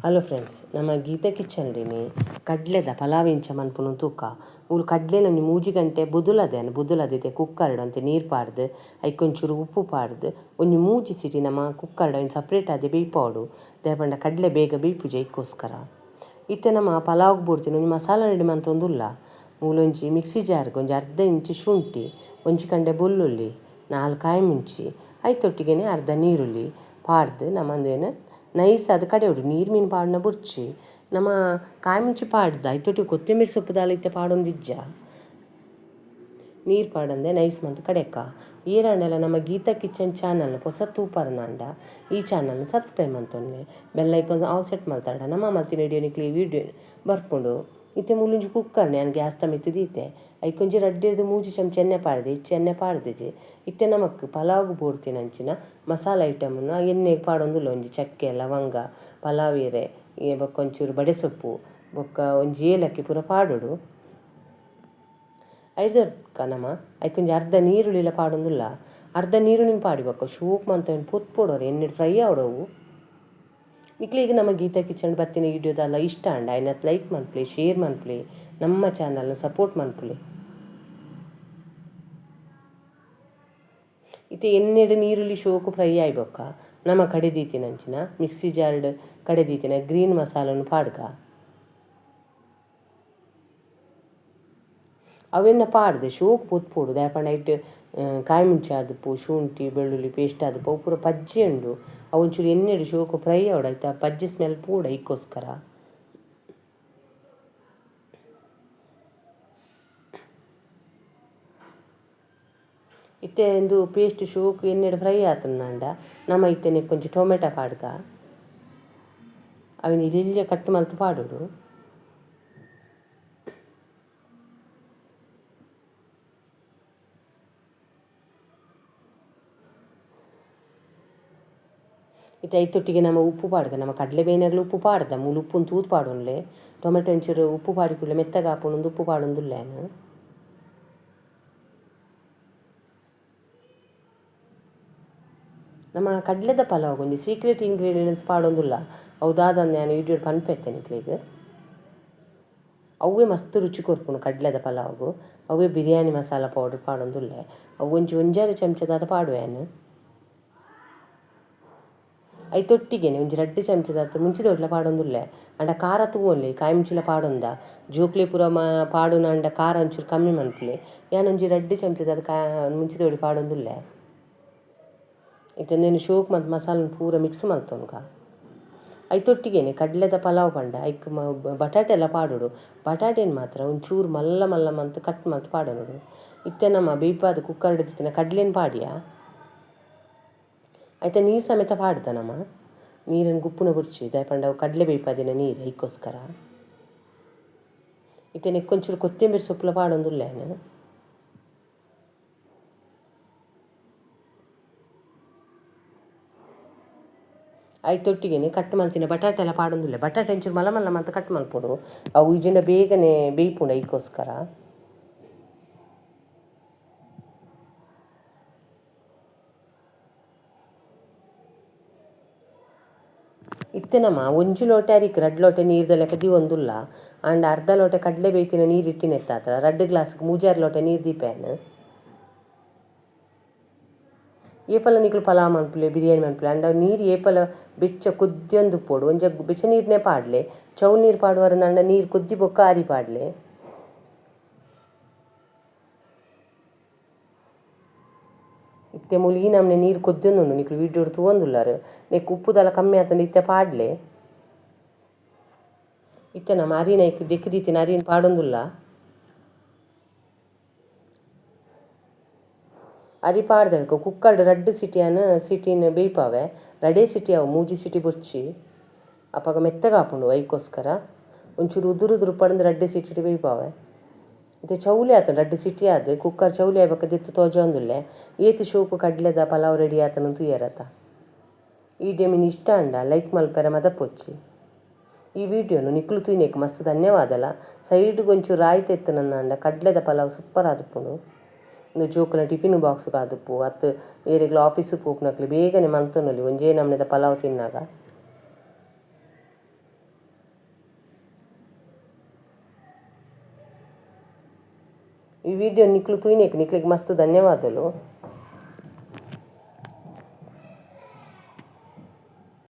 Hello friends, ನಮ್ಮ Gita kitchen ಡಿನಿ ಕಡ್ಲೆದ pulao ಇಂಚ ಮನ್ಪುನು ತೂಕ. ಮೂಲು ಕಡ್ಲೆನ ಒಂಜಿ 3 ಗಂಟೆ ಬುದುಲದೆ ಬುದುಲದಿತ್ತೆ ಕುಕ್ಕರ್ಡ್ ಅಂತೆ ನೀರು ಪಾಡ್ದು ಐಕೊಂಚೂರು ಉಪ್ಪು ಪಾಡ್ದು ಒಂಜಿ 3 ಸಿಟಿ ನಮ್ಮ ಕುಕ್ಕರ್ಡ್ ಒಂಜಿ ಸಪ್ರೇಟ್ ಆದ್ ಬೇಯ್ಪಾವೊಡು. ದಾಯೆ ಪಂಡ ಕಡ್ಲೆ ಬೇಗ ಬೇಯ್ಪುಜಿ ಐಕ್ಕೋಸ್ಕರ. ಇತ್ತೆ ನಮ್ಮ ಪಲಾವ್ಗ್ ಬೋಡ್ತಿನ ಒಂಜಿ ಮಸಾಲ ರೆಡಿ ಮಂತೊಂದುಲ್ಲ. ಮೂಲೊಂಜಿ ಮಿಕ್ಸಿ ಜಾರ್ಗ್ ಒಂಜಿ ಅರ್ಧ ಇಂಚು ಶುಂಠಿ, ಒಂಜಿ ಕಂಡೆ ಬೆಳ್ಳುಳ್ಳಿ, 4 ಕಾಯಿ ಮುಂಚಿ, ಐತೊಟ್ಟಿಗೆನೆ ಅರ್ಧ ನೀರುಳ್ಳಿ ಪಾಡ್ದು ನಮ್ಮ ಅಂದೇನು ನೈಸ್ ಆದ್ ಕಡೆಯೋಡು. ನೀರು ಮೀನು ಪಾಡುನ ಬೊಡ್ಚಿ. ನಮ್ಮ ಕಾಯಿ ಮುಂಚಿ ಪಾಡ್ದು ಐತೊಟ್ಟಿಗೆ ಕೊತ್ತಂಬರಿ ಸೊಪ್ಪು ದಾಲ ಇತ್ತೆ ಪಾಡೊಂದಿಜ್ಜ. ನೀರು ಪಾಡಂದೆ ನೈಸ್ ಮಂತ್ ಕಡೆಕ. ಈರಾಂಡಲ ನಮ್ಮ ಗೀತಾ ಕಿಚನ್ ಚಾನಲ್ ಪೊಸ ತೂಪರ್ನಾಂಡ ಈ ಚಾನಲ್ ಸಬ್ಸ್ಕ್ರೈಬ್ ಮಂತೊನ್ಲೆ bell icon all set ಮಲ್ತಾಡ ನಮ್ಮ ಮಲ್ತಿನ ವಿಡಿಯೋ ನಿಕ್ಲೆ ವಿಡಿಯೋ ಬರ್ಪುಂಡು. ಇತ್ತೆ ಮೂಲೊಂಜಿ ಕುಕ್ಕರ್ನೆ ಯಾನ್ ಗ್ಯಾಸ್ ದ ಮಿತ್ತ್ ದೀತೆ. ಐಕೊಂಜಿ ರಡ್ಡೆರ್ದ್ 3 ಚಮಚ ಎಣ್ಣೆ ಪಾಡ್ದೆ, ಇಚ್ಚ ಎಣ್ಣೆ ಪಾಡ್ದಿಜಿ. ಇತ್ತೆ ನಮಕ್ ಪಲಾವ್ಗ್ ಬೋಡ್ತಿನಂಚಿನ ಮಸಾಲ ಐಟಮ್ನ ಎಣ್ಣೆಗ್ ಪಾಡೊಂದುಲ್ಲ. ಒಂಜಿ ಚಕ್ಕೆ, ಲವಂಗ, ಪಲಾವ್ ಇರೆ, ಬೊಕ್ಕ ಒಂಚೂರು ಬಡೆ ಸೊಪ್ಪು, ಬೊಕ್ಕ ಒಂಜಿ ಏಲಕ್ಕಿ ಪೂರ ಪಾಡೊಡು. ಐದಕ್ಕ ನಮ ಐಕೊಂಜಿ ಅರ್ಧ ನೀರುಳ್ಳಿಲ ಪಾಡೊಂದುಲ್ಲ. ಅರ್ಧ ನೀರುಳ್ಳಿನ ಪಾಡಿ ಬೊಕ್ಕ ಶೋಕ್ ಮಂತ ಪೊತ್ಪೊಡು, ಎಣ್ಣೆಡ್ ಫ್ರೈ ಆವೊಡವು. ನಿಕ್ಲೆಗ್ ನಮ್ಮ ಗೀತಾ ಕಿಚನ್ ಬತ್ತಿನ ವಿಡಿಯೋದಲ್ಲ ಇಷ್ಟ ಅಂಡ ಐನತ್ ಲೈಕ್ ಮನ್ಪುಲೆ, ಶೇರ್ ಮನ್ಪುಲೆ, ನಮ್ಮ ಚಾನಲ್ನ ಸಪೋರ್ಟ್ ಮನ್ಪುಲೆ. ಇತ್ತೆ ಎಣ್ಣೆಡ್ ನೀರುಳ್ಳಿ ಶೋಕು ಫ್ರೈ ಆಯ್ ಬೊಕ್ಕ ನಮ್ಮ ಕಡೆ ದೀತಿನಂಚಿನ ಮಿಕ್ಸಿ ಜಾರ್ಡ್ ಕಡೆ ದೀತಿನ ಗ್ರೀನ್ ಮಸಾಲನು ಪಾಡ್ಗ. ಅವೆನ್ನ ಪಾಡ್ದು ಶೋಕು ಪೊತ್ಪೊಡು. ದಾಯೆ ಪಂಡ ಐಟ್ ಕಾಯಿ ಮುಂಚಿ ಆದುಪ್ಪು, ಶುಂಠಿ ಬೆಳ್ಳುಳ್ಳಿ ಪೇಸ್ಟ್ ಆದುಪ್ಪು, ಅವು ಪೂರ ಪಜ್ಜಿ ಉಂಡು. ಅವು ಒಂಚೂರು ಎಣ್ಣೆಡ್ ಶೋಕು ಫ್ರೈ ಆವೊಡು, ಐತ ಪಜ್ಜಿ ಸ್ಮೆಲ್ ಪೋಡು ಐಕ್ಕೋಸ್ಕರ. ಇತ್ತೆ ಇಂದು ಪೇಸ್ಟ್ ಶೋಕು ಎಣ್ಣೆಡ್ ಫ್ರೈ ಆತಂಡ ನಮ ಇತ್ತೆ ನೆಕ್ಕೊಂಜಿ ಟೊಮೆಟೊ ಪಾಡ್ಗ. ಅವೆನ್ ಎಲ್ಯ ಕಟ್ ಮಲ್ತ್ ಪಾಡೊಡು. ಇತ್ತೆ ಐತೊಟ್ಟಿಗೆ ನಮ್ಮ ಉಪ್ಪು ಪಾಡ್ಗ. ನಮ್ಮ ಕಡಲೆ ಬೇಯಿನಾಗಲೂ ಉಪ್ಪು ಪಾಡ್ದ, ಮೂಲು ಉಪ್ಪುನು ತೂದು ಪಾಡೊನ್ಲೆ. ಟೊಮೆಟೊ ಒಂಚೂರು ಉಪ್ಪು ಪಾಡಿ ಕೂಡಲೇ ಮೆತ್ತಗೆ ಆಪುಂಡು ಉಪ್ಪು ಪಾಡೊಂದುಲ್ಲೆ ಯಾನ್. ನಮ್ಮ ಕಡಲೆದ ಪಲಾವ್ ಒಂಜಿ ಸೀಕ್ರೆಟ್ ಇಂಗ್ರೀಡಿಯೆಂಟ್ಸ್ ಪಾಡೊಂದುಲ್ಲ. ಅವು ದಾದಂದು ಯಾನ್ ವಿಡಿಯೋಡ್ ಪನ್ಪೆತ್ತೆ ನಿಕ್ಲೆಗ್. ಅವೇ ಮಸ್ತ್ ರುಚಿ ಕೊರ್ಪುಂಡು ಕಡಲೆದ ಪಲಾವ್ಗು. ಅವೇ ಬಿರಿಯಾನಿ ಮಸಾಲ ಪೌಡರ್ ಪಾಡೊಂದುಲ್ಲೆ. ಅವು ಒಂಜಿ ಒಂಜಾರು ಚಮಚದಾತ ಪಾಡುವೆ ಯಾನ್. ಐತೊಟ್ಟಿಗೆನೆ ಒಂಜಿ 2 ಚಮಚದಾತ ಮುಂಚಿದೊಟ್ಲ ಪಾಡೊಂದುಲ್ಲೆ. ಅಂಡ ಖಾರ ತೂವೊನ್ಲೆ, ಕಾಯಿ ಮುಂಚಿಲ ಪಾಡೊಂದ. ಜೋಕ್ಲೆ ಪೂರ ಪಾಡುನ ಅಂಡ ಖಾರ ಒಂಚೂರು ಕಮ್ಮಿ ಮನ್ಪುಲೆ. ಯಾನ್ ಒಂಜಿ 2 ಚಮಚದಾತ ಮುಂಚಿದೊಡಿ ಪಾಡೊಂದುಲ್ಲೆ. ಇತ್ತೆ ಉಂದೆನ್ ಶೋಕ್ ಮಂತ್ ಮಸಾಲನ್ ಪೂರ ಮಿಕ್ಸ್ ಮಲ್ತೊನ್ಗ. ಐತೊಟ್ಟಿಗೆನೆ ಕಡಲೆದ ಪಲಾವ್ ಪಂಡ ಐಕ್ ಬಟಾಟೆ ಎಲ್ಲ ಪಾಡೊಡು. ಬಟಾಟೆನ್ ಮಾತ್ರ ಒಂಚೂರು ಮಲ್ಲ ಮಲ್ಲ ಮಂತ್ ಕಟ್ ಮಲ್ತ್ ಪಾಡೊನೊಡು. ಇತ್ತೆ ನಮ್ಮ ಬೇಯ್ಪಾದ್ ಕುಕ್ಕರ್ಡ್ ದೀತಿನ ಕಡ್ಲೆನ್ ಪಾಡಿಯ. ಐತ ನೀರು ಸಮೇತ ಪಾಡ್ದ ನಮ. ನೀರನ್ನು ಗುಪ್ಪುನ ಬೊಡ್ಚಿ, ದಾಯೆ ಪಂಡ ಅವು ಕಡಲೆ ಬೇಯ್ಪಾದಿನ ನೀರು ಐಕ್ಕೋಸ್ಕರ. ಇತ್ತೆ ನೆಕ್ಕೊಂಚೂರು ಕೊತ್ತಂಬರಿ ಸೊಪ್ಪುಲ ಪಾಡೊಂದುಲ್ಲೆ ಯಾನ್. ಐತೊಟ್ಟಿಗೆನೆ ಕಟ್ ಮಲ್ತಿನ ಬಟಾಟೆ ಎಲ್ಲ ಪಾಡೊಂದುಲ್ಲೆ. ಬಟಾಟೆ ಒಂಚೂರು ಮಲ್ಲ ಮಲ್ಲ ಮಂತ್ ಕಟ್ ಮಲ್ಪೊಡು. ಅವು ಇಜಿಂಡ ಬೇಗನೆ ಬೇಯ್ಪುಂಡು ಐಕ್ಕೋಸ್ಕರ. ಇತ್ತೆ ನಮ ಒಂಜಿ ಲೋಟೆ ಅರಿಕ್ 2 ಲೋಟೆ ನೀರ್ದ ಲೆಕ್ಕ ದೀವೊಂದುಲ್ಲ. ಆಂಡ ಅರ್ಧ ಲೋಟೆ ಕಡಲೆ ಬೇಯ್ತಿನ ನೀರು ಇಟ್ಟಿನೆತ್ತಾತ್ರ 2 ಗ್ಲಾಸ್ಗ್ 3-6 ಲೋಟೆ ನೀರು ದೀಪೇನು. ಏಪಲ ನಿಕ್ಲು ಪಲಾವ್ ಮನ್ಪುಲೆ, ಬಿರಿಯಾನಿ ಮನ್ಪುಲೆ ಅಂಡ ನೀರು ಏಪಲ ಬೆಚ್ಚ ಕೊದ್ಯೊಂದು ಉಪ್ಪೊಡು. ಒಂಜ ಬೆಚ್ಚ ನೀರ್ನೇ ಪಾಡ್ಲೆ. ಚೌ ನೀರು ಪಾಡುವರಂಡ ನೀರು ಕೊದ್ದಿ ಬೊಕ್ಕ ಆರಿ ಪಾಡ್ಲೆ. ಇತ್ತೆ ಮೂಲು ಈ ನಮ್ನೆ ನೀರು ಕೊದ್ಯೊಂದುಂಡು. ನಿಕ್ಲು ವಿಡಿಯೋಡ್ ತೂವೊಂದುಲ್ಲಾರ್. ನೆಕ್ ಉಪ್ಪುದಲ ಕಮ್ಮಿ ಆತಂಡ ಇತ್ತೆ ಪಾಡ್ಲೆ. ಇತ್ತೆ ನಮ ಅರಿನ ಐಕ್ ದೆಕ್ಕ್ ದೀತಿನ ಅರಿನ್ ಪಾಡೊಂದುಲ್ಲ. ಅರಿ ಪಾಡ್ದವೆಕ್ ಕುಕ್ಕರ್ಡ್ 2 ಸಿಟಿಯಾನ್ ಸಿಟಿನ್ ಬೇಯ್ಪಾವೆ. 2 ಸಿಟಿ ಅವು 3 ಸಿಟಿ ಬೊಡ್ಚಿ. ಅಪಗ ಮೆತ್ತಗೆ ಆಪುಂಡು ಐಕ್ಕೋಸ್ಕರ. ಒಂಚೂರು ಉದುರು ಉದುರು ಪಂದ್ 2 ಸಿಟಿಡ್ ಬೇಯ್ಪಾವೆ. ಇತ್ತೆ ಚೌಲಿ ಆತಂಡ್ 2 ಸಿಟಿ ಆದ್ ಕುಕ್ಕರ್ ಚೌಲಿ ಆಯ್ ಬೊಕ್ಕ ದೆತ್ತ್ ತೋಜೊಂದುಲ್ಲೆ. ಏತ್ ಶೋಕು ಕಡ್ಲೆದ ಪಲಾವ್ ರೆಡಿ ಆತಂದ್ ತೂಯೆರತ. ಈ ವಿಡಿಯೋ ಮಿನಿ ಇಷ್ಟ ಅಂಡ ಲೈಕ್ ಮಲ್ಪೆರೆ ಮದಪೊಚ್ಚಿ. ಈ ವಿಡಿಯೋನು ನಿಕ್ಲು ತೂಯಿನೆಕ್ ಮಸ್ತ್ ಧನ್ಯವಾದಲ. ಸೈಡ್ಗ್ ಒಂಚೂರು ರಾಯ್ತ ಇತ್ತುನಂದಾಂಡ ಕಡ್ಲೆದ ಪಲಾವ್ ಸೂಪರ್ ಆದುಪ್ಪುಂಡು. ಉಂದು ಜೋಕುಲ್ನ ಟಿಫಿನ್ ಬಾಕ್ಸ್ ಆದುಪ್ಪು ಅತ್ತ್ ಏರೆಗ್ಲ ಆಫೀಸ್ ಪೋಪುನಕ್ಲು ಬೇಗನೆ ಮಂತೊನೊಲಿ ಒಂಜೇ ನಮೂನೆದ ಪಲಾವ್ ತಿನ್ನಾಗ. ಈ ವಿಡಿಯೋ ನಿಕ್ಲು ತೂಯಿನೆಕ್ ನಿಕ್ಲೆಗ್ ಮಸ್ತ್ ಧನ್ಯವಾದಲು.